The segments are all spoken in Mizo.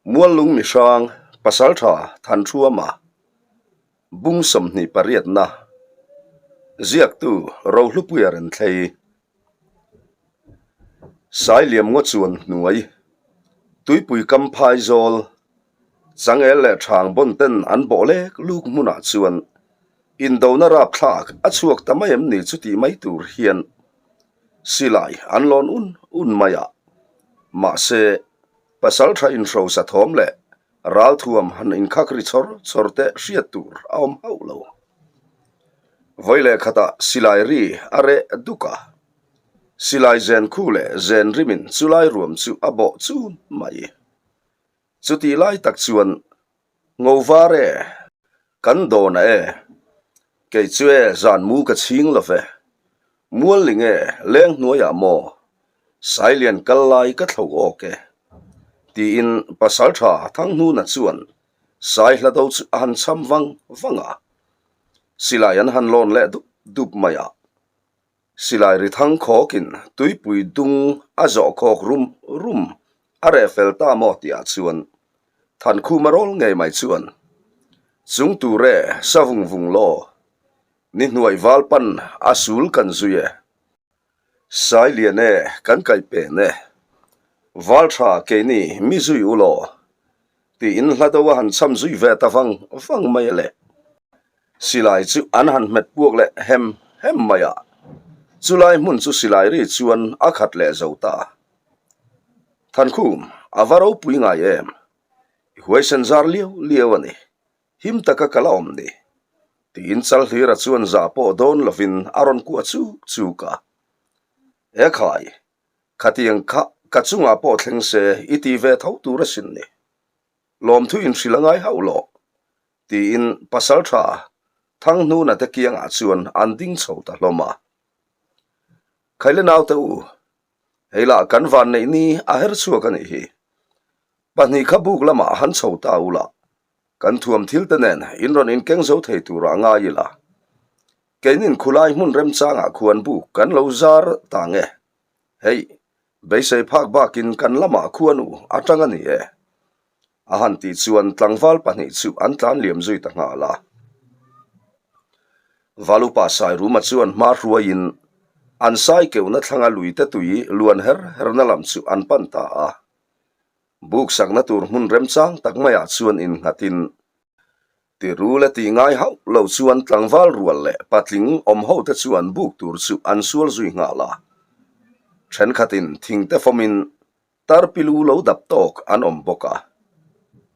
Muallung mihrang Pasaltha Thanṭhuama bung 28 na ziaktu Rohlupuia Renthlei Sailiam ngaw chuan hnuai Tuipui kam phaizawl Changel leh Thang bawn ten an bawh lek luk hmunah chuan indona rapthlak a chhuak ta mai em ni chuti mai tur hian silai an lawn un un mai a, mahse Pasal tha inhrosa thawm leh ralthuam han inkhak ri chawr chawr te hriat tur a awm hauh lo. Vawi leh khatah silai ri a reh duk a, silai zen khu leh zen rimin chulai ruam chu a bawh chun mai. Chutih lai tak chuan Ngo var e, kan dawn a e, kei chu e zan mu ka chhing lo ve, mualling e leng hnuaiah maw, Sailian kal lai ka thlo awk e, tiin Pasaltha Thanghnuna chuan Sai hla do chu a han cham vang vang a, silai an han lawn leh dup dup mai a. Silai ri thang khawkin tuipui dung a zawh khawk rum rum a reh fel ta maw tihah chuan Thankhuma rawl ngei mai chuan Chung tur e sa vung vung law, ni hnuai val pan a sul kan zui e, Sai lian e kan kaih pen e, val tha keini mi zui u law tiin hla do a han cham zui ve ta vang vang mai a le. Silai chu an han hmet puak leh hem hem mai a, chulai hmun chu silai ri chuan a khat leh zo ta. Thankhum, a va ropui ngai em? I huaisen zar liau liau a ni, him taka ka la awm ni, tiin Chalhlira chuan zah pawh dawn lovin a rawn kuah chuk chuk a. Ekhai, khatiang kha ka chungah pawh thleng se i ti ve tho tur asin ni. Lawmthu inhrilh a ngai hauh loh, tiin Pasalṭha Thanghnuna te kiangah chuan an ding chho ta hlawm a. Khaile naute u, hei lah kan van neih ni a her chhuak a nih hi. Pahnih kha buk lamah han chho ta u la, kan thuam thil te nen in rawn inkeng zo thei turah ngai ila. Keinin khulai hmun remchangah khuan buk kan lo zar ta nge. Hei, beisei phak bakin kan lamah khuanu atang a ni e. A han tih chuan tlangval pahnih chu an tlan liam zui ta nghal a. Valupa Sairuma chuan hma hruaiin an sai keuhna thlanga luite tui luan her herna lam chu an pan ta a. Buk sakna tur hmun remchang tak maiah chuan innghatin Tirul a tih ngai hauh lo chuan tlangval rual leh patling awm ho te chuan buk tur chu an sual zui nghal a. Thenkhatin thingte fawmin Tarpilu lo dap tawk an awm bawk a.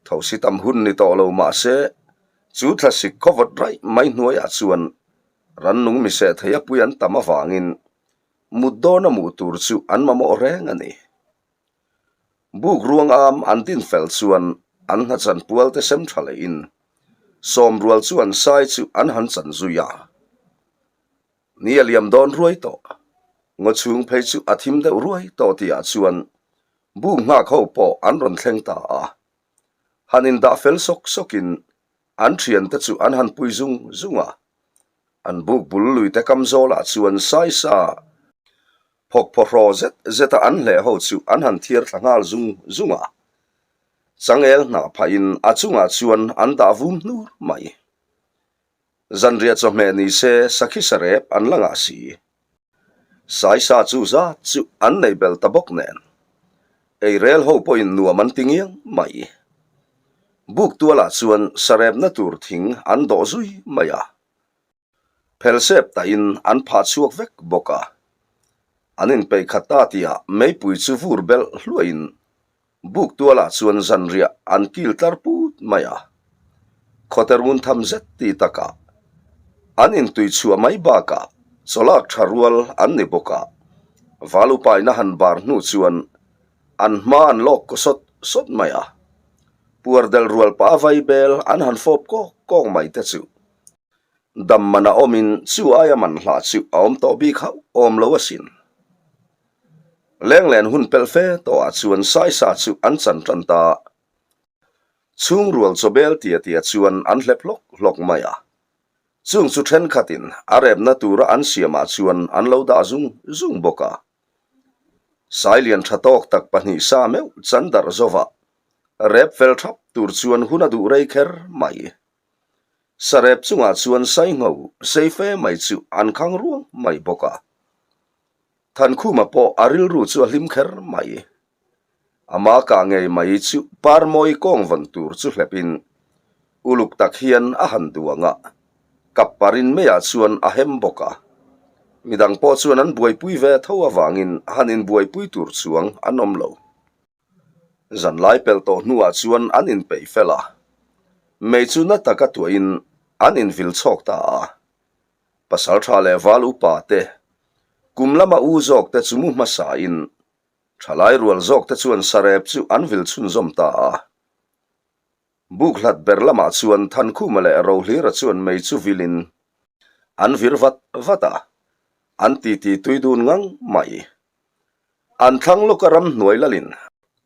Thosi tam hun ni tawh lo mah se, chu thlasik khawvawt raih mai hnuaiah chuan rannung miseh thei a pui an tam avangin mut dawna muh tur chu an mamawh reng a ni. Buk ruang am an din fel chuan an hna chan pual te sem tha lehin sawmrual chuan sai chu an han chan zui a. Ni a liam dawn ruai tawh. Ngaw chhung phei chu a thim deuh ruai tawh tihah chuan buk nghak ho pawh an rawn thleng ta a. Han indah fel sawk sawkin an thiante chu an han pui zung zung a. An buk bul luite kam zawlah chuan saisa phawk phawhraw zet zeta an hleh ho chu an han thiar thla nghal zung zung a. Changel hnah phahin a chungah chuan an dah vum hnur mai. Zanriah chawhmeh ni se sakhi sarep an la ngah si. Saisa chu zat chu an nei bel ta bawk nen. Eirel ho pawhin nuam an ti ngiang mai. Buk tualah chuan sarepna tur thing an dawh zui mai a. Phelsep tahin an phah chhuak vek bawk a. An inpeih khat ta tihah meipui chu vur belh hluahin Buk tualah chuan zanriah an kil tlar put mai a, khawte run tham zet ti takah an intui chhuah mai bakah chawlak tha rual an ni bawk a, valupaina han bar hnu chuan an hma an lawk kaw sawt sawt mai a, puar del rual pah a vaibel an han fawp kawk kawk mai te chu dam man a awmin chu aia man hlah chu a awm tawh bik hauh awm lo asin. Lenglen hun pelh fe tawhah chuan Saisa chu an chan tan ta. Chhungrual chawbel tia tia chuan an hlep hlawk hlawk mai a. Chung chu thenkhatin a repna tura an siamah chuan an lo dah zung zung bawk a. Sailian tha tawk tak pahnih sa meuh chan darh zovah. Rep fel thap tur chuan hun a duh rei kher mai. Sarep chungah chuan saingho sei fe mai chu an khang ruang mai bawk a. Thankhuma pawh a rilru chu a hlim kher mai. Ama kah ngei mai chu parmawi kawng vawn tur chu hlepin uluk tak hian a han duang a, kap parin meiah chuan a hem bawk a. Midang pawh chuan an buaipui ve tho avangin han inbuaipui tur chuang an awm lo. Zanlai pelh tawh hnuah chuan an inpeih fel a, mei chu na taka tuahin an invil chhawk ta a. Pasaltha leh val upa te, kum lama u zawk te chu mu hmasain thalai rual zawk te chuan sarep chu an vil chhunzawm ta a. Buk hlat ber lamah chuan Thankhuma leh Rohlira chuan mei chu vilin an vir vat vat a, an titi tui dun ngang mai. An thlang lawka ramhnuai lalin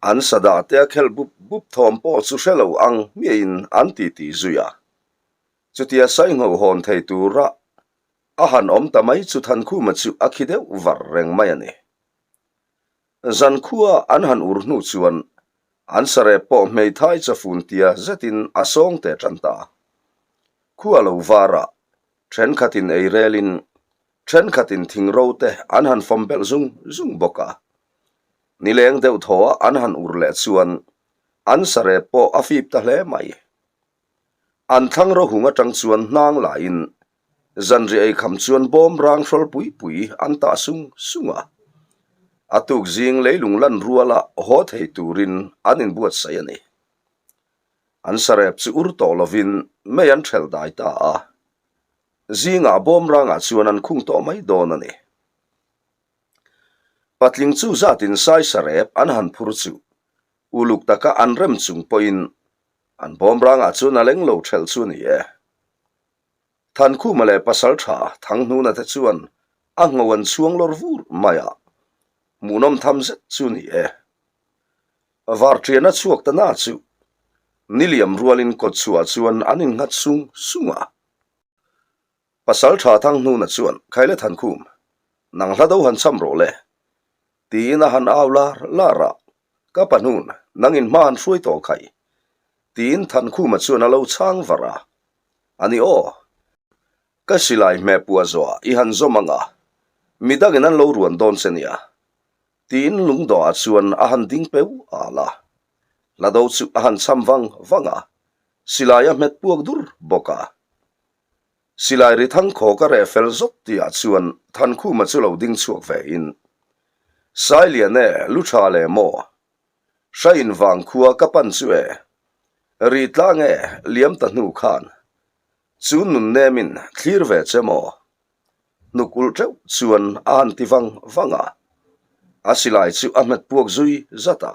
an sadah te a khelh bup bup thawm pawh chu hre lo ang hmiahin an titi zui a. Chutia saingho hawn thei tura a han awm ta mai chu Thankhuma chu a khi deuh var reng mai a ni. Zankhua an han ur hnu chuan an sarep pawh hmeithai chafun tia zetin a sawng teh tan ta. Khua lo varah thenkhatin ei relin thenkhatin thingro te an han fawm belh zung zung bawk a. Nileng deuh thaw a an han ur leh chuan an sarep pawh a fip ta hle mai. An thlang rohung atang chuan hnang laiin zanriah ei kham chuan bawm rang hrawl pui pui an tah sung sung a. A tuk zing leilung lan ruala haw thei turin an inbuatsaih a ni. An sarep chu ur tawh lovin mei an thelh dai ta a. Zingah bawm rangah chuan an khung tawh mai dawn a ni. Patling chu zatin sai sarep an han phur chu uluk taka an rem chung pawhin An bawm rangah chuan a leng lo thelh chu a ni e. Thankhuma leh Pasaltha Thanghnuna te chuan a ngho an chhuang lawr vur mai a, hmuhnawm tham zet chu a ni e. Varṭiana chhuak ta na chu niliam rualin kawtchhuah chuan an innghat sung sung a. Pasaltha Thanghnuna chuan, Khaile Thankhum, nang hla do han cham rawh le. Tiin a han au lar lar a, Ka pahnun, nangin hma han hruai tawh khai. Tiin Thankhuma chuan a lo chhang var a, A ni aw, ka silai hmeh puah zawhah i han zawm ang a, midangin an lo ruan dawn che nia. Tiin lungdawhah chuan a han ding peu al a, hlado chu a han cham vang vang a, silai a hmet puak dur bawk a. Silai ri thang khaw ka reh fel zawt tihah chuan Thankhuma chu lo ding chhuak ve in, Sailian e, lu tha le maw? Hrain vang khua ka pan chu e, ri tlang e, liam ta hnu khan chu nun nemin thlir ve che maw? Hnuk ulh teuh chuan a han ti vang vang a, a silai chu a hmet puak zui zat a.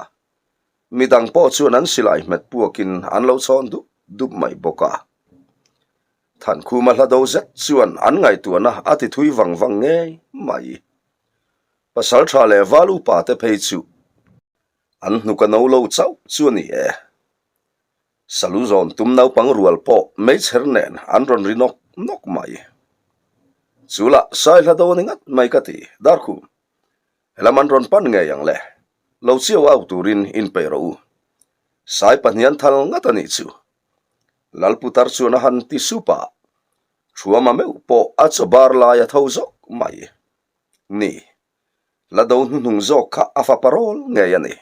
Midang pawh chuan an silai hmet puakin an lo chhawn dup dup mai bawk a. Thankhuma hla do zet chuan an ngaihtuahna a ti thui vang vang ngei mai. Pasaltha leh val upa te phei chu an hnuk a no lo chauh chu a ni e. Salu zawn tum naupang rual pawh meichher nen an rawn ri nawk nawk mai. Chu lah sai hla do a ni ngat mai ka ti, Darkhum. Helam an rawn pan ngei ang le, lo chiau au turin inpeih rawh u. Sai pahnian thal ngat a nih chu. Lalputar chuan a han ti sup a, Thuama meuh pawh a chaw bar lai a tho zawk mai. Ni, la do hnuhnung zawk kha a fapa rawl ngei a ni.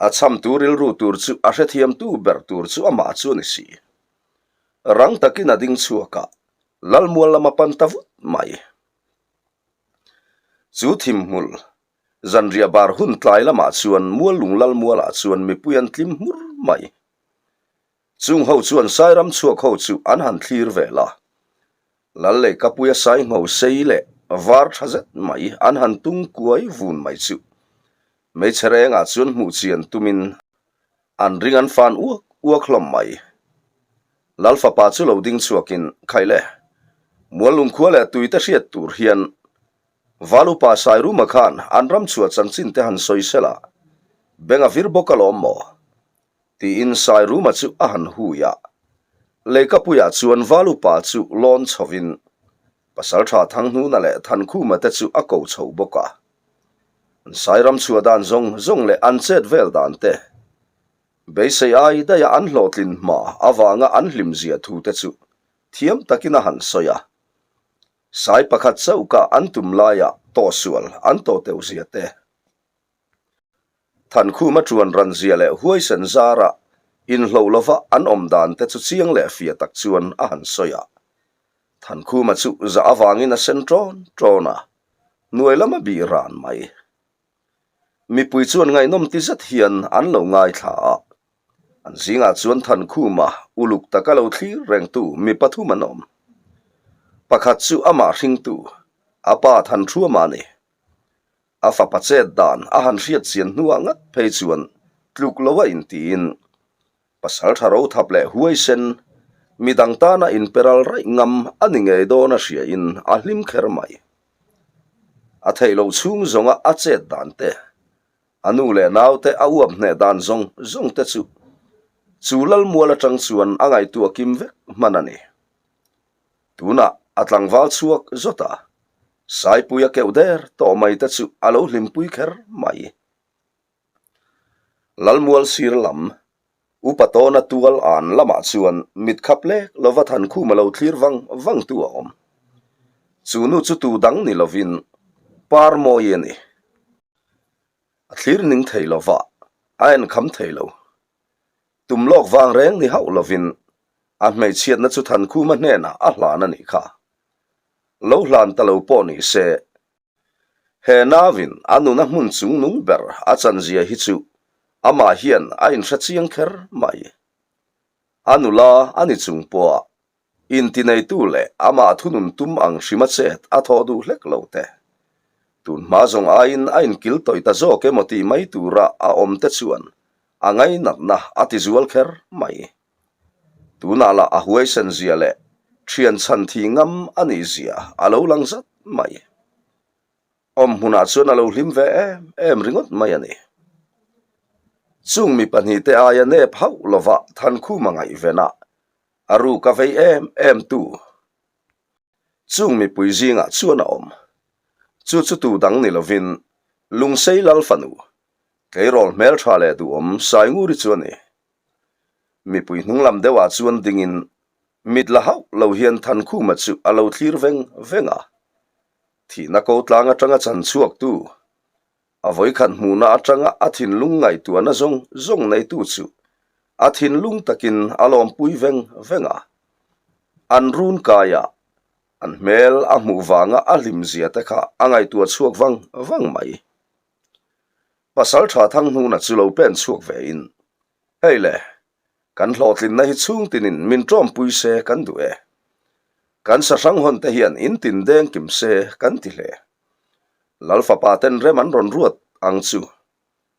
A chhamtu rilru tur chu a hrethiamtu ber tur chu amah chu a ni si. Rang takin a ding chhuak a, Lalmual lam a pan ta vut mai. Chu thimhmul, zanriah bar hun tlai lamah chuan Muallung Lalmualah chuan mipui an tlim hmur mai. Chung ho chuan Sairam chhuak ho chu an han thlir vel a. Lal leh Kapuia Saingho sei leh var tha zet mai an han tung kuai vun mai chu hmeichhe rengah chuan hmuh chian tumin an ring an fan uak uak hlawm mai. Lal fapa chu lo ding chhuakin Khaile, Muallung khua leh tuite hriat tur hian Valupa Sairuma khan an ram chhuah chanchin te han sawi sela, beng a vir bawk alawm maw? Tiin Sairuma chu a han hui a. Leikapuiah chuan Valupa chu lawn chhovin Pasaltha Thanghnuna leh Thankhuma te chu a ko chho bawk a. An Sairam chhuah dan zawng zawng leh an chet vel dan te. Beisei ai daiha an hlawhtlin hma avanga an hlimzia thu te chu thiam takin a han sawi a. Sai pakhat chauh kah an tum laiah tawhsual an tawh teuh zia te. Thankhuma chuan ranzia leh huaisen zara inhloh lova an awm dan te chu chiang leh fia tak chuan a han sawi a. Thankhuma chu zah avangin a sen ṭawn ṭawn a, hnuai lama bih ran mai. Mipui chuan ngaihnawm ti zet hian an lo ngaithla a, an zingah chuan Thankhuma uluk taka lo thlir rengtu mi pathum an awm. Pakhat chu amah hringtu, a pa Thanṭhuama a ni. A fapa chet dan a han hriat chian hnuah ngat phei chuan tluk lo a intiin pasal tha ro thap leh huaisen midang tana inperal raih ngam a ni ngei dawn a hriain a hlim kher mai. A theih loh chhung zawnga a chet dan te, a nu leh naute a uap hneh dan zawng zawng te chu chu Lalmual atang chuan a ngaihtuah kim vek hman a ni. Tunah a tlangval chhuak zawt a, Saipui a keuh der tawh mai te chu a lo hlimpui kher mai. Lalmual sir lam, upa tawna tual an lamah chuan mit khap lek lova Thankhum a lo thlir vang vang tu a awm. Chu nu chu tu dang ni lovin Parmawi a ni. A thlir ning thei lova, a enkham thei lo. Tum lawk vang reng ni hauh lovin a hmeichhiatna chu Thankhuma hnenah a hlan a nih kha. Lo hlan ta lo pawh ni se, he nauin a nuna hmun chung nung ber a chanzia hi chu amah hian a inhre chiang kher mai. A nula a ni chung pawha Intineitu leh amah thunun tum ang hrima chet a thawh duh hlek lo te. Tun hma zawng aiin a inkil tawih ta zawk emaw tih mai tura a awm te chuan a ngainatna a ti zual kher mai. Tunah lah a huaisen zia leh thian chhan thi ngam a nih zia a lo lang zat mai. Awm hmunah chuan a lo hlim ve em em ringawt mai a ni. Chung mi pahnihte aia nep hauh lova Thankhuma ngaihvenah A ruk a vei em em tu. Chung mipui zingah chuan a awm. Chu chu tu dang ni lovin Lungsei Lal fanu, tleirawl hmeltha leh duhawm Sainguri chu a ni. Mipui hnung lam deuhah chuan dingin mit la hauh lo hian Thankhuma chu a lo thlir veng veng a. Thihna ko tlang atanga chan chhuak tu A vawikhat hmuhna atanga a thinlung ngaihtuahna zawng zawng neitu chu a thinlung takin a lawmpui veng veng a. An run kaia an hmel a hmuh vanga a hlimzia te kha a ngaihtuah chhuak vang vang mai. Pasal tha Thanghnuna chu lo pen chhuak vein, Hei le, Kan hlawhtlinna hi chhungtinin min ṭawmpui se kan duh e. Kan sahrang hawn te hian in tin deng kim se kan ti hle. Lal fapa ten rem an rawn ruat ang chu.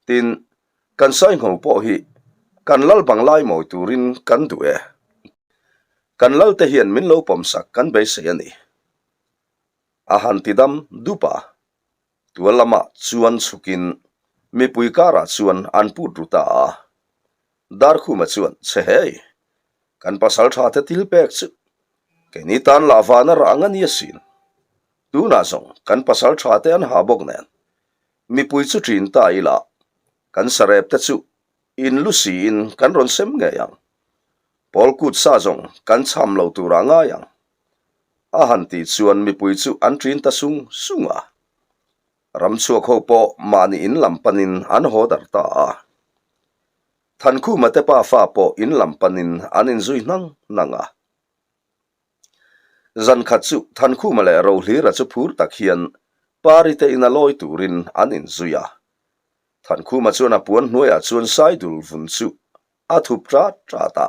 Tin, kan saingho pawh hi kan lal bang lai mawi turin kan duh e. Kan lal te hian min lo pawmsak kan beisei a ni. A han ti dam dup a. Tual lamah chuan chhukin mipui karah chuan an put ru ta a. Darkhuma chuan, Che hei, kan pasal tha te til pek chu keini tan lah vana rah ang a ni asin. Tunah zawng kan pasal tha te an ha bawk nen mipui chu ṭin ta ila kan sarep te chu in lu siin kan rawn sem ngei ang. Pawl kut sa zawng kan cham lo turah ngai ang. A han tih chuan mipui chu an ṭin ta sung sung a. Ramchhuak ho pawh mahni in lam panin an haw darh ta a. Thankhuma te pa fa pawh in lam panin an inzui hnang hnang a. Zan khat chu Thankhuma leh Rohlira chu phur tak hian Pari te ina lawi turin an inzui a. Thankhuma chuan a puan hnuaiah chuan Saidul vun chu a thup ṭat ṭat a.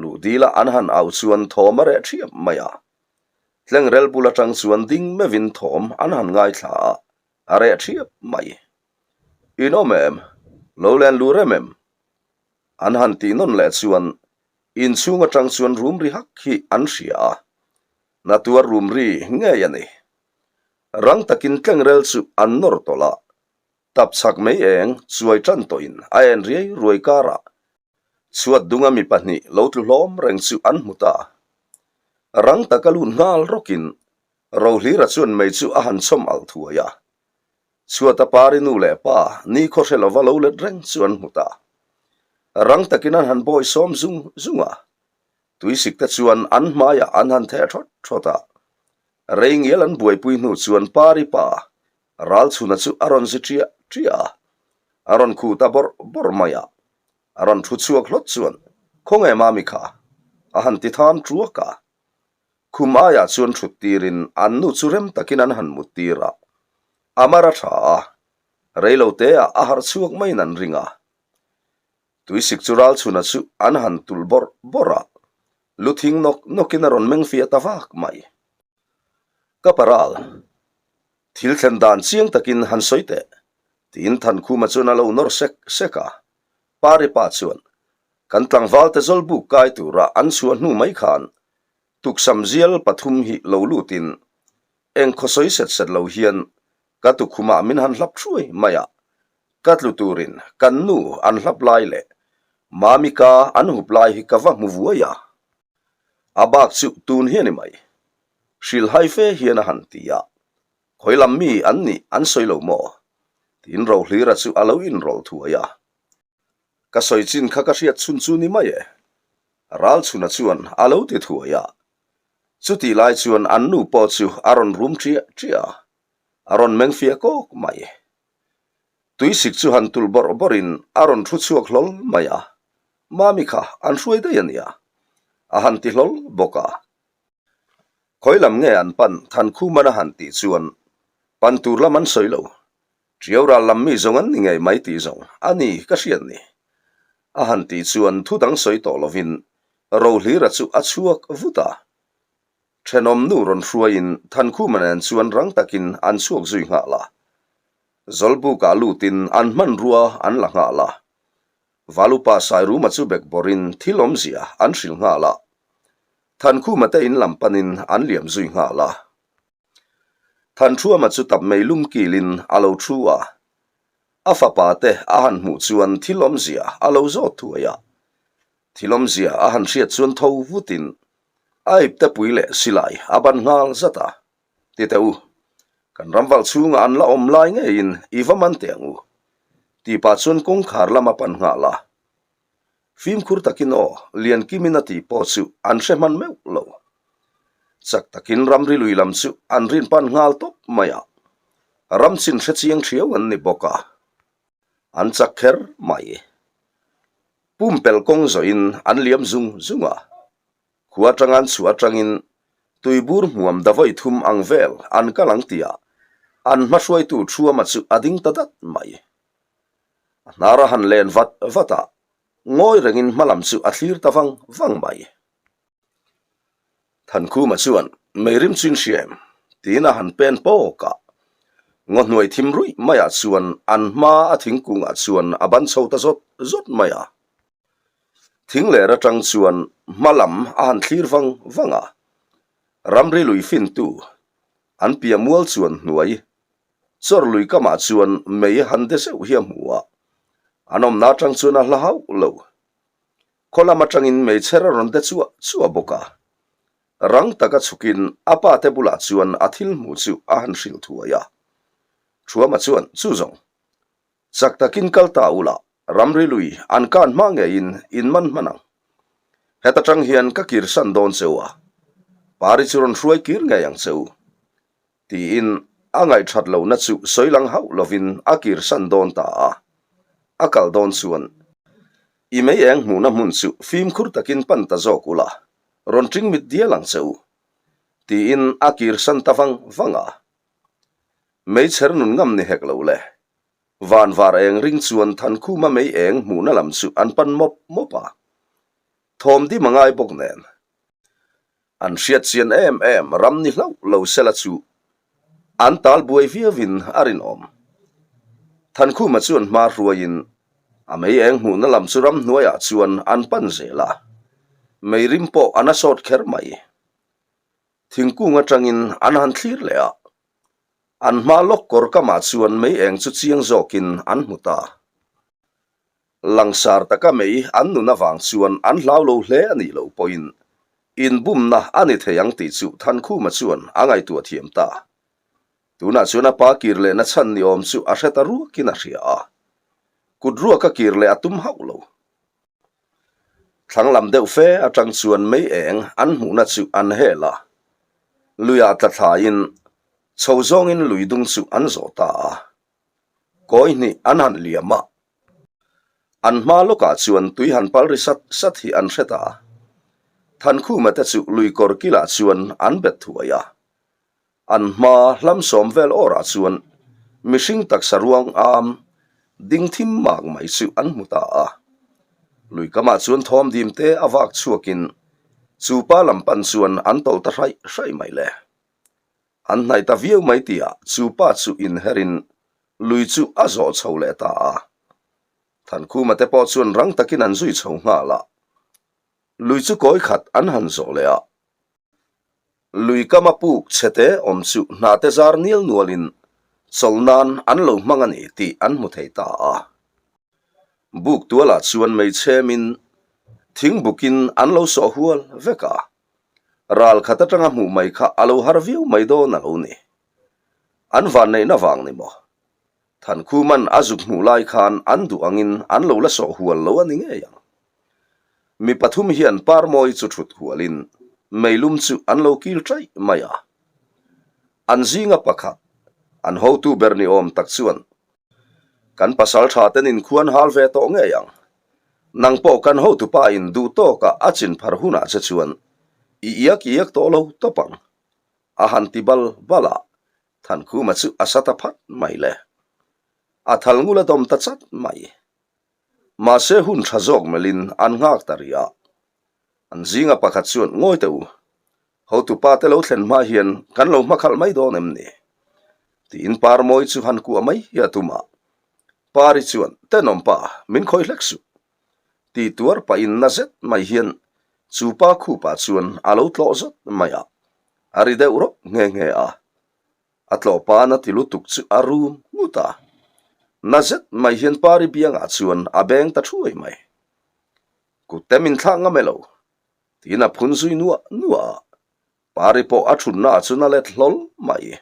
Luh dila an han au chuan thawm a reh ṭhiam mai a. Tlengrel bul aṭang chuan ding meuhin thawm an han ngaithla a, a reh ṭhiap mai. In awm em? Lo len lu rem em? An han tih nawn leh chuan inchhung aṭang chuan rum ri hak hi an hria a, na tuar rum ri ngei a ni. Rang takin tlengrel chu an nawr tawlh a, tap chhak mai eng chuai ṭan tawhin a en riai ruai karah Chhuat dunga mi pahnih lo tlu hlawm reng chu an hmu ta. Rang taka lut nghal rawkin Rohlira chuan mei chu a han chhawm alh thuai a. Chhuata pari nu leh pa ni khaw hre lova lo let reng chu an hmu ta. Rang takin an han bawi sawm zung zung a, tuisik te chuan an hmaiah an han theh thawt thawt a. Rei ngial an buaipui hnu chuan Pari pa Ralchhuna chu a rawn zi ṭiah ṭiah a, a rawn khu ta bawrh bawrh mai a. A rawn thu chhuak hlawt chuan, Khawnge Mami kha? a han ti tham ṭuak a. Khum aiah chuan ṭhut tirin an nu chu rem takin an han mut tir a. A mar a ṭha a, reiloteah a harh chhuak maiin an ring a. Tuisik chu Ralchhuna chu an han tulh bawrh bawrh a, lu thing nawk nawkin a rawn meng fiah ta vak mai. Ka paral, thil thlen dan chiang takin han sawi teh, tiin Thankhuma chuan a lo nawr sek sek a. Pari pa chuan, Kan tlangvalte zawlbuk kai tura an chhuah hnu mai khan tuksam zial pathum hi lo lutin eng khawsawi set set lo hian ka tukhumah min han hlap thuai mai a, ka tlu turin kan nu an hlap lai leh Mami ka an hup lai hi ka va hmu vuai a. A bak chu tun hi a ni mai. Hrilhhai fe hian a han ti a, Khawi lam mi an nih an sawi lo maw? Tiin Rohlira chu a lo inrawlh thuai a. Ka sawi chin kha ka hriat chhun chu ni mai e. Ralchhuna chuan a lo ti thuai a. Chutih lai chuan an nu pawh chu a rawn rum ṭiah ṭiah a, a rawn meng fiah kawk mai. Tuisik chu han tulh bawrh bawrhin a rawn thu chhuak hlawl mai a, Mami kha an hruai daih a nia, a han ti hlawl bawk a. Khawi lam nge an pan Thankhuman a han tih chuan pan tur lam an sawi lo, Ṭiau ral lam mi zawng an ni ngei mai tih zawng a ni ka hriat ni. A han tih chuan thu dang sawi tawh lovin Rohlira chu a chhuak vut a. Thenawm nu rawn hruaiin Thankhuma nen chuan rang takin an chhuak zui nghal a. Zawlbukah lutin an hmanrua an la nghal a. Valupa Sairuma chu bek bawrhin thil awmzia an hrilh nghal a. Thankhuma te in lam panin an liam zui nghal a. Thanṭhuama chu tap mei lum kilin a lo thu a, a fapa te a han hmuh chuan thil awmzia a lo zawt thuai a. Thil awmzia a han hriat chuan tho vutin a ipte pui leh silai a ban nghal zat a, Ti teh u, kan ramval chhungah an la awm lai ngeiin i va man teh ang u, tih pah chuan kawngkhar lam a pan nghal a. Fimkhur takin aw, Liankimin a tih pawh chu an hre hman meuh lo. Chak takin ramri lui lam chu an rin pan nghal tawp mai a, ram chin hre chiang thiau an ni bawk a, an chak kher mai. Pumpelh kawng zawhin an liam zung zung a, khua atanga an chhuah atangin tuibur hmuam davawi thum ang vel an kal ang tihah an hmahruaitu Thuama chu a ding ta dat mai. A hnar a han len vat vat a, ngawi rengin hma lam chu a thlir ta vang vang mai. Thankhuma chuan meirim chu in hria em? tiin a han pen pawk a. Ngaw hnuai thim ruih maiah chuan an hma a thingkungah chuan a ban chho ta zawt zawt mai a. Thing ler atang chuan hma lam a han thlir vang vang a, ramri lui fintu an piah mual chuan hnuai Chawr lui kamah chuan mei han de zeuh hi a hmu a, an awmna atang chuan a hla hauh lo. Khaw lam atangin meichher a rawn de chuah chuah bawk a. Rang taka chhukin a pa te bulah chuan a thil hmuh chu a han hrilh thuai a. Thuama chuan, Chu zawng, chak takin kal ta ula, ramri lui an kan hma ngeiin in man hman ang. Heta tang hian ka kirsan dawn che u a, Pari chu rawn hruai kir ngei ang che u. Tiin a ngaihthat lohna chu sawi lang hauh lovin a kirsan dawn ta a. A kal dawn chuan i mei eng hmuhna hmun chu fimkhur takin pan ta zawk ula, rawn ṭing mit dial ang che u. Tiin a kirsan ta vang vang a. Meichher nun ngam ni hek lo le. Van var eng ring chuan Thankhuma mei eng hmuhna lam chu an pan mawp mawp a. Thawm dim a ngai bawk nen. An hriat chian em em ram ni hlauh lo sela chu an tal buai viauin a rinawm. Thankhuma chuan hma hruaiin a mei eng hmuhna lam chu ramhnuaiah chuan an pan zel a, mei rim pawh a na sawt kher mai. Thingkung atangin an han thlir leh a, an hma lawk kawr kamah chuan mei eng chu chiang zawkin an hmu ta. Langsar taka mei an nun avang chuan an hlau lo hle a nih loh pawhin inbumna a ni thei ang tih chu Thankhuma chuan a ngaihtuah thiam ta. Tunah chuan a pa kir lehna chhan ni awm chu a hre ta ruakin a hria a, kut ruaka kir leh a tum hauh lo. Thlang lam deuh fe atang chuan mei eng an hmuhna chu an hel a, luiah tla thlaiin chho zawngin lui dung chu an zawh ta a. Kawi hnih an han liam a, an hma lawkah chuan tui han pal ri sat sat hi an hre ta. Thankhuma te chu lui kawr kilah chuan an bet thuai a. An hma hlam sawm vel awrah chuan mihring taksa ruang am ding thim mak mai chu an hmu ta a. Lui kamah chuan thawm dim te a vak chhuakin chu pa lam pan chuan an tawlh ta hraih hraih mai le. An hnaih ta viau mai tihah chu pa chu inherin lui chu a zawh chho leh ta a. Thankhuma te pawh chuan rang takin an zui chho nghal a. Lui chu kawi khat an han zawh leh a. Lui kama puk chhete awm chu hnahte zar nial nualin chawlh nan an lo hmang a ni tih an hmu thei ta a. Buk tualah chuan meichhemin thing bukin an lo sawh hual vek a. Ral khat atanga hmuh mai kha a lo har viau mai dawn a lo ni. An vanneihna vang ni maw? Thankhuman a zuk hmuh lai khan an duh angin an lo la sawh hual lo a ni ngei ang. Mi pathum hian Parmawi chu thut hualin meilum chu an lo kil chaih mai a. An zinga pakhat, an hotu ber ni awm tak chuan, Kan pasal tha ten inkhuan hal ve tawh ngei ang. Nang pawh kan hotupa in duh tawkah a chin phar hunah che chuan i iak iak tawh lo tawp ang. A han ti bal bal a, Thankhuma chu a sa ta phat mai le. A thal ngul a dawm ta chat mai. Mahse hun tha zawk melhin an nghak ta rih a. An zinga pakhat chuan ngawi teh u, hotupa te lo thlen hma hian kan lo hmakhalh mai dawn em ni? Tiin Parmawi chu han kuah mai hi a tum a. Pari chuan, Tenawm pa, min khawi hlek suh. Ti tuar pahin na zet mai hian chu pa khupah chuan a lo tlawh zawt mai a, a ri deuh rawp nghe nghe a. A tlawh pa na ti lutuk chu a rum ngut a. Na zet mai hian Pari biangah chuan a beng ta thuai mai. Kutte min thlak ngam e lo, tiin a phun zui nuah nuah a. Pari pawh a thutna ah chuan a let hlawl mai.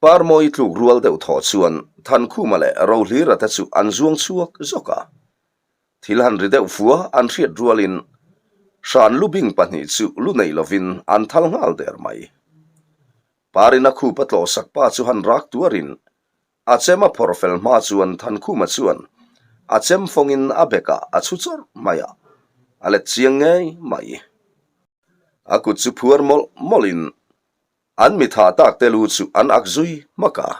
Parmawi tluk rual deuh thawh chuan Thankhuma leh Rohlira te chu an zuang chhuak zawk a. Thil han ri deuh fua an hriat rualin Hran lubing pahnih chu lu nei lovin an thal nghal der mai. Parina khup a tlawhsak pa chu han rak tuarin a chem a phawrh fel hma chuan Thankhuma chuan a chem fawngin a bekah a chhu chawrh mai a, a let chiang ngei mai. A kut chu phuar mawlh mawlhin An mi tha tak te lu chu an ak zui hmak a.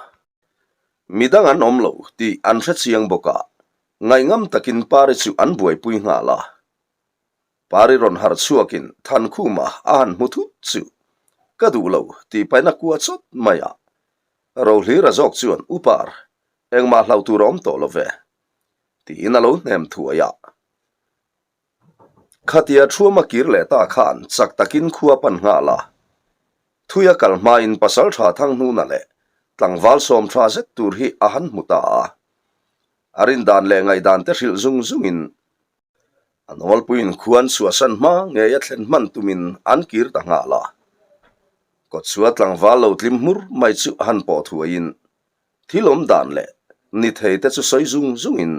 Midang an awm lo tih an hre chiang bawk a, ngaihngam takin Pari chu an buaipui nghal a. Pari rawn harh chhuakin Thankhuma a han hmu thut chu ka duh lo tih paina kua chawt mai a. Rohlira zawk chuan U Par, engmah hlauh tur a awm tawh lo ve tiin a lo hnem thuai a. Khatia thuama kir leh ta khan chak takin khua pan nghal a. Thuia kal hmain pasal tha thang hnuna leh tlangval sawm tha zet tur hi a han hmu ta a. A rindan leh ngaihdan te hrilh zung zungin a nawlpuiin khuan chhuahsan hma ngei a thlen hman tumin an kir ta nghal a. Kawtchhuah tlangval lo tlim hmur mai chu han pawh thuaiin Thil awm dan leh ni thei te chu sawi zung zungin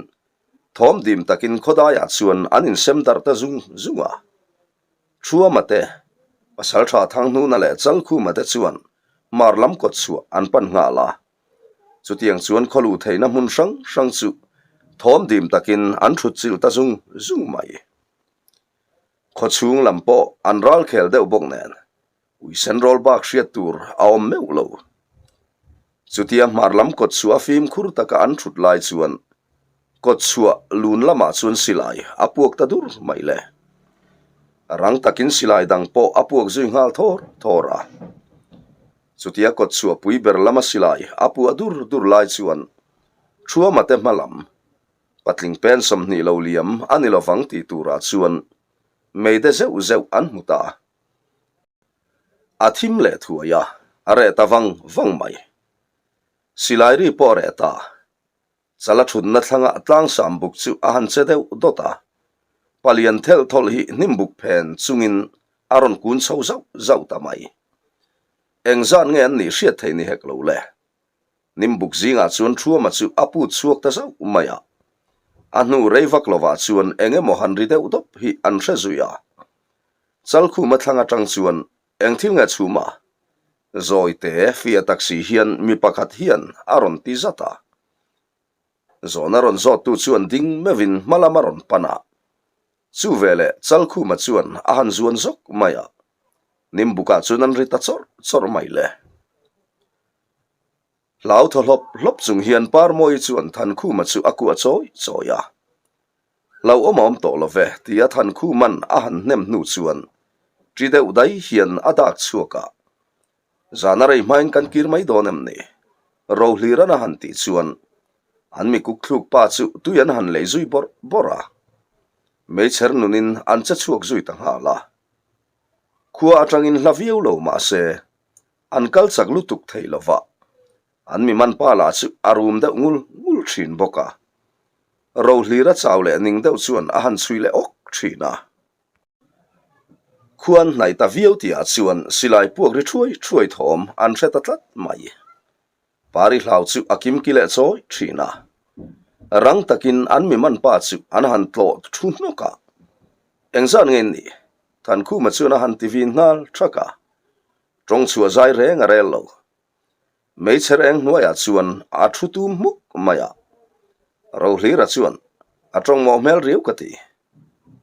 thawm dim takin khawdaiah chuan an insem darh ta zung zung a. Thuama te, Pasaltha Thanghnuna leh Chalkhuma te chuan hmar lam kawt chhuah an pan nghal a. Chutiang chuan khaw luh theihna hmun hrang hrang chu thawm dim takin an thut chilh ta zung zung mai. Khaw chhung lam pawh an ral khel deuh bawk nen Uisen rawl bak hriat tur a awm meuh lo. Chutia hmar lam kawt chhuah a fimkhur taka an thut lai chuan kawt chhuah lun lamah chuan silai a puak ta dur mai le. Rang takin silai dang pawh a puak zui nghal thawr thawr a. Chutia kawt chhuah pui ber lama silai a puah dur dur lai chuan Thuama te hma lam patling pen 20 lo liam a ni lovang tih turah chuan meide zeuh zeuh an hmu ta a. A thim leh thuai a, a reh ta vang vang mai. Silai ri pawh a reh ta. Chala thutna thlangah tlangsam buk chu a han che deuh dawt a. Palian thelh thawlh hi hnim buk phen chungin a rawn kun chho zauh zauh ta mai. Engzat nge an nih hriat theih ni hek lo le. Hnim buk zingah chuan Thuama chu a put chhuak ta zauh mai a. A hnu rei vak lovah chuan eng emaw han ri deuh dawp hi an hre zui a. Chalkhuma thlang atang chuan eng thil nge chhum a? Zawite fiah tak si hian mi pakhat hian a rawn ti zat a. Zawhna rawn zawttu chuan ding meuhin hma lam a rawn pan a. Chu veleh Chalkhuma chuan a han zuan zawk mai a. Nimbukah chuan an ri ta chawrh chawrh mai le. Hlau thaw hlawp hlawp chung hian Parmawii chuan Thankhuma chu a kuah chawi chawi a. Hlauhawm a awm tawh lo ve tia Thankhuma'n a han hnem hnu chuan ṭi deuh dai hian a dak chhuak a. Zana rei hmain kan kir mai dawn em ni? Rohliran a han tih chuan an mi kuk thluk pa chu tui an han lei zui bawrh bawrh a. Meichher nunin an che chhuak zui ta nghal a. Khua atangin hla viau lo mah se An kal chak lutuk thei lo va, an mi man pa lah chu a rum deuh ngul ngul thin bawk a. Rohlira chau leh ning deuh chuan a han chhui leh awk thin a. Khuan hnaih ta viau tihah chuan silai puak ri thuai thuai thawm an hre ta tlat mai. Pari hlau chu a kimki leh chawi thin a. Rang takin an mi man pa chu an han tlawh thu hnawk a. Engzat nge in nih? Thankhuma chuan a han ti vin nghal thak a. Tawng chhuah zai reng a rel lo. Meichher eng hnuaiah chuan a thu tum hmuk mai a. Rohlira chuan a tawng mawh hmel riau ka ti.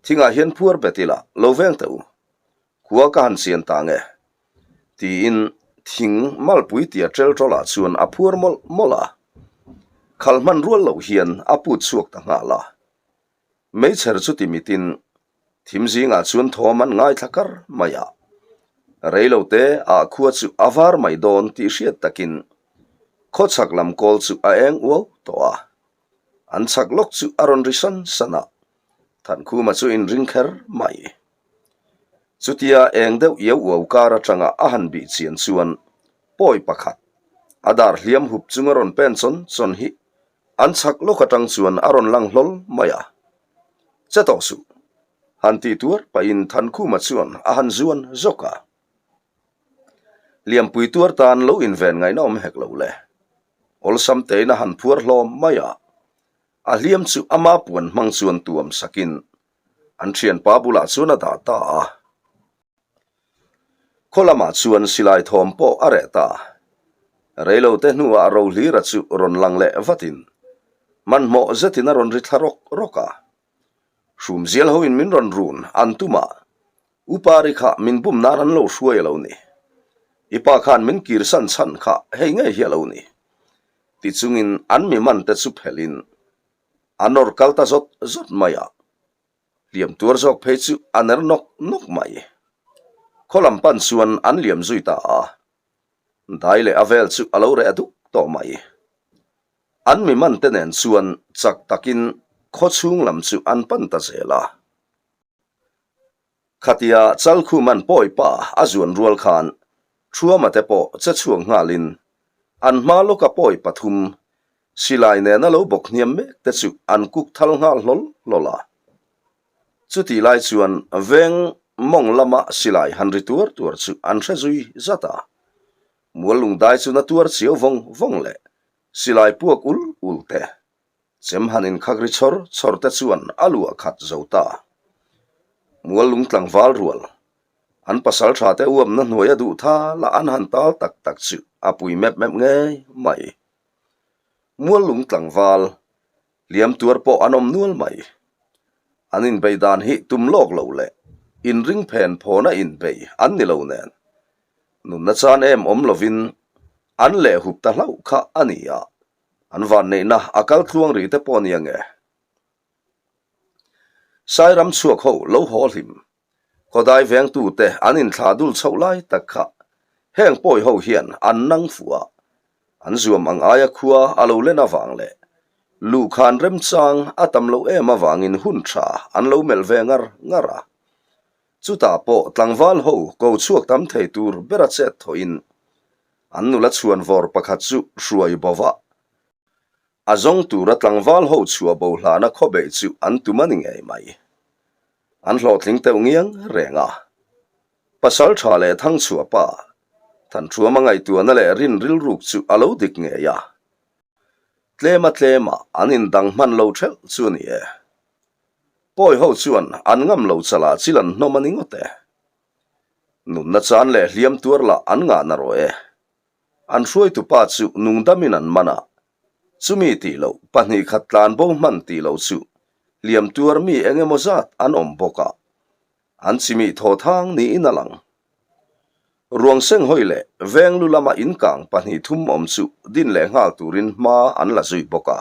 Thingah hian phuar bet ila, lo veng teh u. Khua ka han chian ta nge? Tiin thing malpui tia tel tawlah chuan a phuar mawlh mawlh a. Khal hman rual loh hian a put chhuak ta nghal a. Meichher chu ti mitin thim zingah chuan thawm an ngaithla kar mai a. Reilo te ah khua chu a var mai dawn tih hriat takin khawchhak lam kawl chu a eng uau tawh a. An chhak lawk chu a rawn ri san san a, Thankhuma chu inring kher mai. Chutia eng deuh iau uau kar atanga a han bih chian chuan pawi pakhat a dar hliam hup chunga rawn pen chawn chawn hi An chhak lawk atang chuan a rawn lang hlawl mai a. Che tawh suh. Han tih tuar pahin Thankhuma chuan a han zuan zawk a. Liampui tuar tan lo inven ngaihna awm hek lo le. Awlsam tein a han phuar hlawm mai a. A hliam chu ama puan hmang chuan tuam sakin an thianpa bulah chuan a dah ta a. Khaw lamah chuan silai thawm pawh a reh ta. Reilote hnuah Rohlira chu rawn lang leh vatin hmanhmawh zetin a rawn ri thla rawk rawk a. Hrumzial hoin min rawn run an tum a, Upari kha min bum nan an lo hruai a lo ni. I pa khan min kirsan chhan kha hei ngei hi a lo ni. Tichungin an mi man te chu phelhin a nawr kal ta zawt zawt mai a. Hliam tuar zawk phei chu a ner nawk nawk mai. Khaw lam pan chuan an liam zui ta a, dai leh a vel chu a lo reh duk tawh mai. An mi man te nen chuan chak takin khaw chhung lam chu an pan ta zel a. Khatia Chalkhuman pawi pa a zuan rual khan Thuama te pawh che chhuak nghalin an hma lawka pawi pathum silai nena lo bawk hniam mek te chu an kuk thal nghal hlawl hlawl a. Chutih lai chuan veng mawng lama silai han ri tuar tuar chu an hre zui zat a. Mual lungdai chu na tuar chiau vawng vawng leh silai puak ul ul te Chem han inkhak ri chawr chawr te chuan a luah khat zo ta. Mual lung tlangval rual, an pasal tha te uamna hnuai a duh tha lah an han tal tak tak chu a pui mep mep ngei mai. Mual lung tlangval, hliam tuar pawh an awm nual mai. An inbei dan hi tum lawk lo leh inring phen phawna inbei an ni lo nen, nunna chan em awm lovin an leh hup ta hlauh kha a ni a. An vanneihna a kal tluang rih te pawh a ni ange. Sairam chhuak ho lo haw hlim. Khawdai vengtute an inthlah dul chhoh lai tak kha heng pawi ho hian an nang fuh a, an zuam ang aia khua a lo len avang leh luhkhan remchang a tam loh em avangin hun tha an lo melh ve ngar ngar a. Chutah pawh tlangval ho ko chhuak tam thei tur bera chet thawhin An nula chhuan vawr pakhat chu hruai bo va, a zawng tura tlangval ho chhuah bo hlana khawbeih chu an tum a ni ngei mai. An hlawhtling teuh ngiang reng a. Pasal tha leh thang chhuah pa, Thanṭhuama ngaihtuahna leh rin rilruk chu a lo dik ngei a. Tlema tlema an indang hman lo ṭhelh chu a ni e. Pawi ho chuan an ngam lo chalah chil an hnawm a ni ngawt e. Nunna chan leh hliam tuar lah an ngah na rawh e. An hruaitupa chu nungdamin an man a, chumi tih loh 2 khat tlan bo hman tih loh chu hliam tuar mi eng emaw zat an awm bawk a, an chimih thaw thang niin a lang. Ruang seng hawi leh veng lu lama inkang 2 3 awm chu din leh nghal turin hma an la zui bawk a.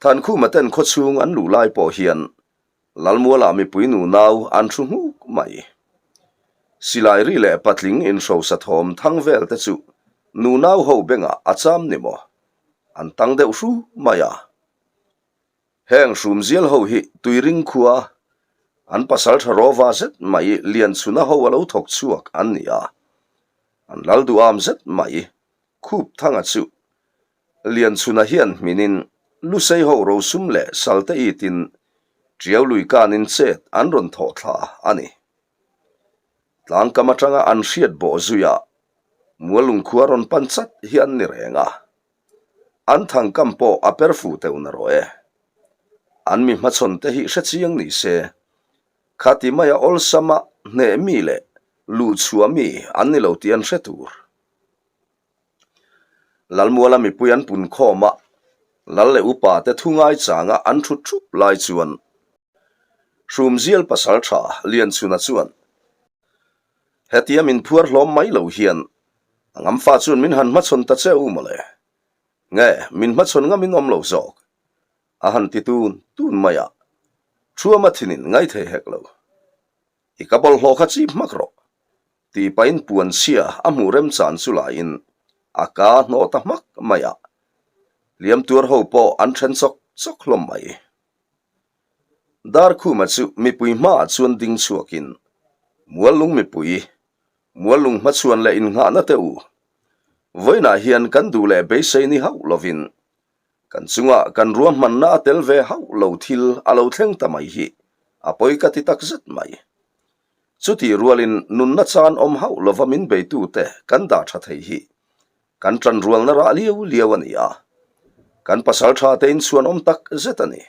Thankhuma ten khawchhung an luh lai pawh hian Lalmualah mipui nunau an thu nghuk mai. Silai ri leh patling inhrosa thawm thang vel te chu nunau ho bengah a cham ni maw? An tang deuh hru mai a. Heng hrumzial ho hi Tuiring khua an pasaltha rawva zet mai Lianchhuna ho a lo thawk chhuak an ni a. An lal duham zet mai Khup Thanga chu Lianchhuna hian hminin Lusei ho rosum leh salte itin Tiau lui kanin chet an rawn thawh thla a ni. Tlangkam atanga an hriat bawh zuiah Muallung khua rawn pan chat hi an ni reng a. An thangkam pawh a per fu teuh na rawh e. An mi hmachhawn te hi hre chiang ni se, khati maia awlsama hneh mi leh luhchhuah mi an ni lo tih an hre tur. Lalmuala mipui an pun khawm a, Lal leh upa te thu ngaichanga an thut thup lai chuan Hrumzial pasaltha Lianchhuna chuan Hetia min phuar hlawm mai lo hian a ngamfa chuan min han hmachhawn ta che u mawle. Nge min hmachhawn ngam in awm lo zawk? A han ti tun tun mai a, Thuama thinin ngaithei hek lo. I ka bawlhhlawh kha chip hmak rawh, tih pahin puan chhia a hmuh remchan chu laiin a ka hnawh ta hmak mai a, hliam tuar ho pawh an then chawk chawk hlawm mai. Darkhuma chu mipui hmaah chuan ding chhuakin, Muallung mipui, Muallung hmachhuan leh innghahna teh u, vawiinah hian kan duh leh beisei ni hauh lovin Kan chungah kan ruahmanna a tel ve hauh lo thil a lo thleng ta mai hi a pawi ka ti tak zet mai. Chutih rualin nunna chan awm hauh lova min beitute kan dah tha thei hi kan tanrualna rah liau liau a ni a, kan pasal tha te inchhuan awm tak zet a ni.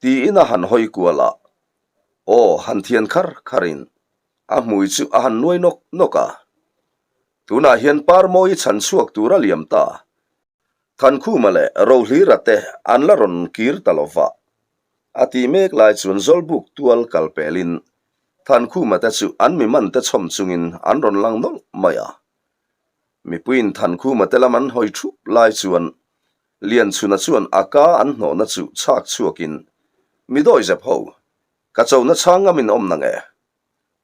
Tiin a han hawi kual a, aw han thian khar kharin a hmui chu a han nuai nawk nawk a. Tunah hian Parmawi chhan chhuak tur a liam ta. Thankhuma leh Rohlira te an la rawn kir ta lo va. A tih mek lai chuan Zawlbuk tual kal pelin Thankhuma te chu an mi man te chhawm chungin an rawn lang nawlh mai a. Mipuiin Thankhuma te lam an hawi thup lai chuan Lianchhuna chuan a ka an hnawhna chu chhak chhuakin, Mi dawizep ho, ka chona chhang ngamin awm na nge?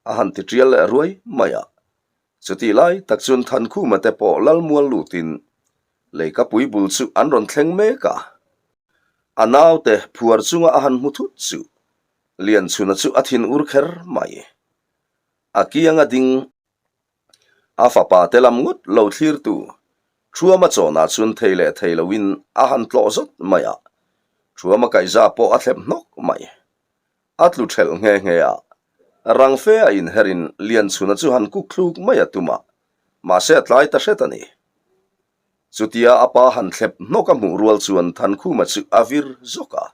A han ti tial leh ruai mai a. Chutih lai tak chuan Thankhuma te pawh Lalmual lutin leikapui bul chu an rawn thleng mek a. A naute phuar chunga a han hmu thut chu Lianchhuna chu a thin ur kher mai. A kianga ding a fapa te lam ngawt lo thlirtu Thuama chawnah chuan thei leh thei loin a han tlawh zawt mai a. Thuama kaihza pawh a thlep hnawk mai. A tlu ṭhelh nghe nghe a, rang fe a inherin Lianchhuna chu han kuk thluk mai a tum a, mahse a tlai ta hret a ni. Chutia a pa han thlep hnawk a hmuh rual chuan Thankhuma chu a vir zawk a,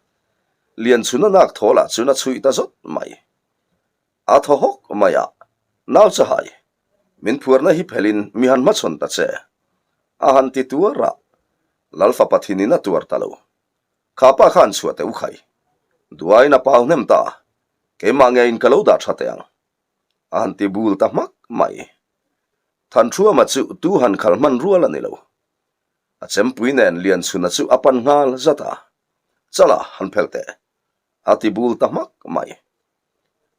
Lianchhuna nak thaw lah chuan a chhuih ta zawt mai. A thaw hawk mai a, Nau chahai, min phuarna hi phelin mi han hmachhawn ta che, a han ti tuar a, Lalfapa thinin a tuar ta lo. Kha pa khan chhuah teh u khai. Duaiin a pau hnem ta a, keimah ngeiin ka lo dah tha teh ang. A han ti bul ta hmak mai. Thanṭhuama chu tu han khal hman rual a ni lo. A chempui nen Lianchhuna chu a pan nghal zat a, Chala han phelh teh. A ti bul ta hmak mai.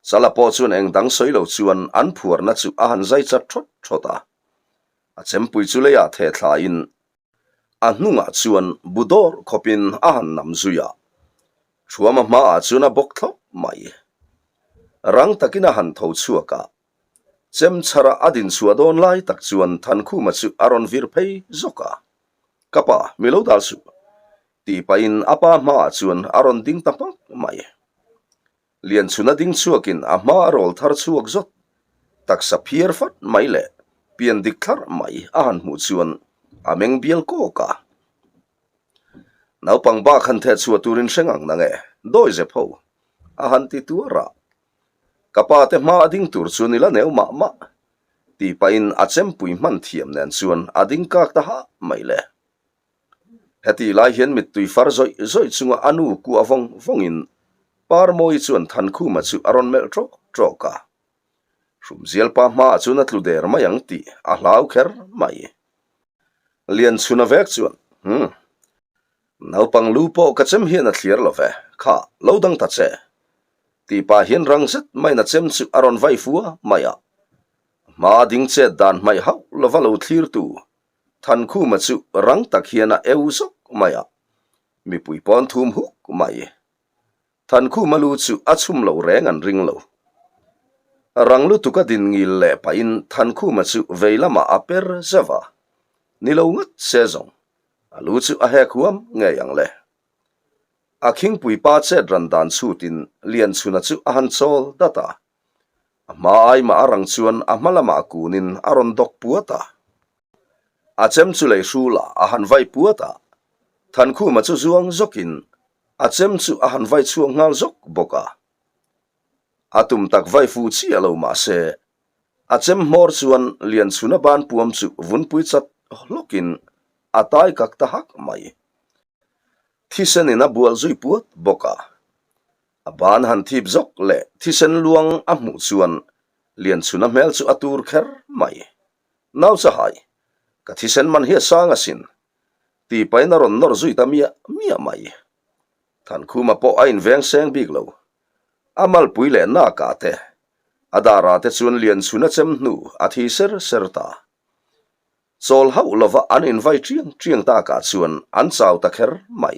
Chala pawh chuan eng dang sawi lo chuan an phuarna chu a han zai chat thawt thawt a. A chempui chu leiah theh thlain A hnungah chuan bu dawr khawpin a han nam zui a, Thuama hmaah chuan a bawk thlawp mai. Rang takin a han tho chhuak a, chem chhara a din chhuah dawn lai tak chuan Thankhuma chu a rawn vir phei zawk a, Ka pa, mi lo dal suh, tih pahin a pa hmaah chuan a rawn ding ta hmak mai. Lianchhuna ding chhuakin a hma a rawl thar chhuak zawt. Taksa phiar fat mai leh pian dik thlarh mai a han hmuh chuan a meng bial kawk a. Naupang bak han theh chhuah turin hre ngang nang e, dawi zep ho, a han ti tuar a. Ka pa te hma a ding tur chuan i la neu mah mah, tih pahin a chempui hman thiam nen chuan a ding kak ta hah mai le. Hetih lai hian mittui far zawih zawih chunga a nu kuah vawng vawngin Parmawi chuan Thankhuma chu a rawn melh ṭawk ṭawk a. Hrumzialpa hmaah chuan a tlu der mai ang tih a hlau kher mai. Lianchhuna vek chuan, Umm. Naupang lu pawh ka chem hian a thliar lo ve, kha lo dang ta che. Tih pah hian rang zet maiin a chem chu a rawn vai fua mai a. Hma ding chet dan hmaih hauh lova lo thlirtu Thankhuma chu rang tak hian a eu zawk mai a, mipui pawn thum huk mai. Thankhuma lu chu a chhum lo reng an ring lo. Rang lutuk a din ngil leh pahin Thankhuma chu vei lamah a per zeuh a, ni lo ngat se zawng, a lu chu a hek huam ngei ang le. A khingpui pa chet ran dan chhutin Lianchhuna chu a han chawl dat a, A hma ai mah a rang chuan a hma lamah kunin a rawn dawk puat a. A chem chu lei hrulah a han vai puat a, Thankhuma chu zuang zawkin a chem chu a han vai chhuak nghal zawk bawk a. A tum tak vai fuh chiah lo mah se, a chem hmawr chuan Lianchhuna ban puam chu vunpui chat hlawkin a tai kak ta hak mai. Thisenin a bual zui puat bawk a. A ban han thip zawk leh thisen luang a hmuh chuan Lianchhuna hmel chu a tur kher mai. Nau chahai, ka thisen man hi a sang asin, tih pahin a rawn nawr zui ta miah miah mai. Thankhuma pawh a inveng seng bik lo. A malpui leh nakah te, a darah te chuan Lianchhuna chem hnu a thi ser ser ta. Chawl hauh lova an invai chiang chiang takah chuan an chau ta kher mai.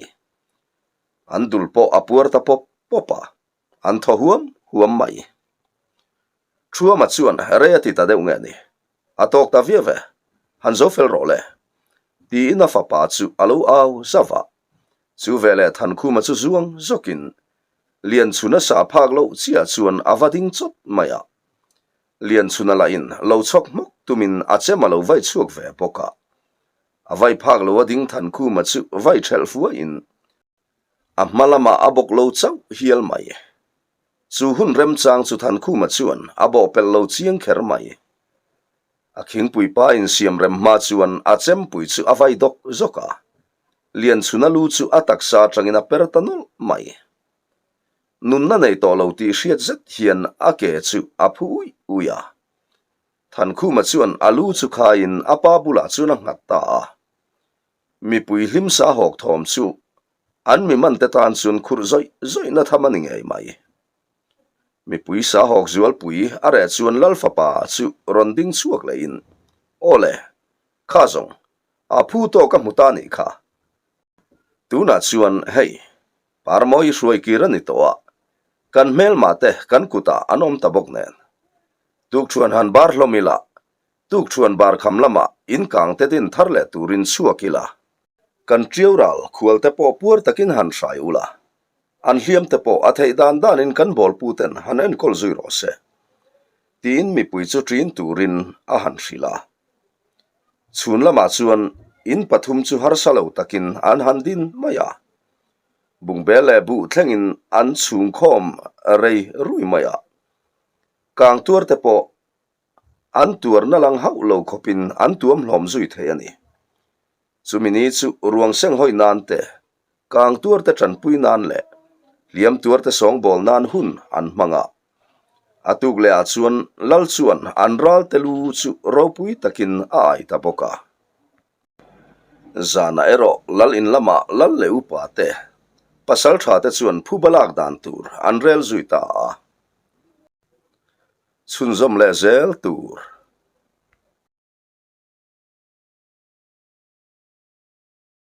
An dul pawh a puar ta pawp pawp a, an thaw huam huam mai. Thuama chuan rei a ti ta deuh nge ni, a tawk ta viau e, han zo fel rawh le, tiin a fapa chu a lo au zauh a. Chu veleh Thankhuma chu zuang zawkin Lianchhuna sa phak loh chiah chuan a va ding chawt mai a. Lianchhuna lahin lo chhawk hmawk tumin a chem a lo vai chhuak ve bawk a. A vai phak lo a ding Thankhuma chu vai ṭhelh fuaiin a hma lamah a bawk lo chauh hial mai. Chu hun remchang chu Thankhuma chuan a bawhpelh lo chiang kher mai. A khingpui pa insiam rem hma chuan a chempui chu a vai dawk zawk a, Lianchhuna lu chu a taksa atangin a per ta nawlh mai. Nunna nei tawh lo tih hriat zet hian a ke chu a phu uih uih a. Thankhuma chuan a lu chu khaiin a pa bulah chuan a nghat ta a. Mipui hlim sa hawk thawm chu an mi mante tan chuan khurh zawih zawihna tham a ni ngei mai. Mipui sa hawk zualpui a reh chuan Lal fapa chu rawn ding chhuak lehin, Aw le, kha zawng, a phu tawk a hmu ta nih kha. Tunah chuan hei, Parmawi hruai kir a ni tawh a, kan hmelmah te kan kutah an awm ta bawk nen. Tukṭhuan han bar hlawm ila, tukṭhuan bar kham lamah in kang te din thar leh turin chhuak ila. Kan ṭiau ral khual te pawh puar takin han hrai ula, an hliam te pawh a theih dan danin kan bawlpu ten han enkawl zui rawh se, tiin mipui chu ṭin turin a han hrilh a. Chhun lamah chuan in pathum chu harsa lo takin an han din mai a. Bungbel leh buh thlengin an chhungkhawm rei rui mai a. Kang tuar te pawh an tuarna lang hauh lo khawpin an tuam hlawm zui thei a ni. Chumi ni chu ruang seng hawi nan te, kang tuar te tanpui nan leh hliam tuar te sawngbawl nan hun an hmang a. A tuk leh ah chuan Lal chuan an ral te lu chu ropui takin a ai ta bawk a. Zanah erawh Lal in lamah Lal leh upa te, pasal tha te chuan phuba lak dan tur an rel zui ta a. Chhunzawm leh zel tur.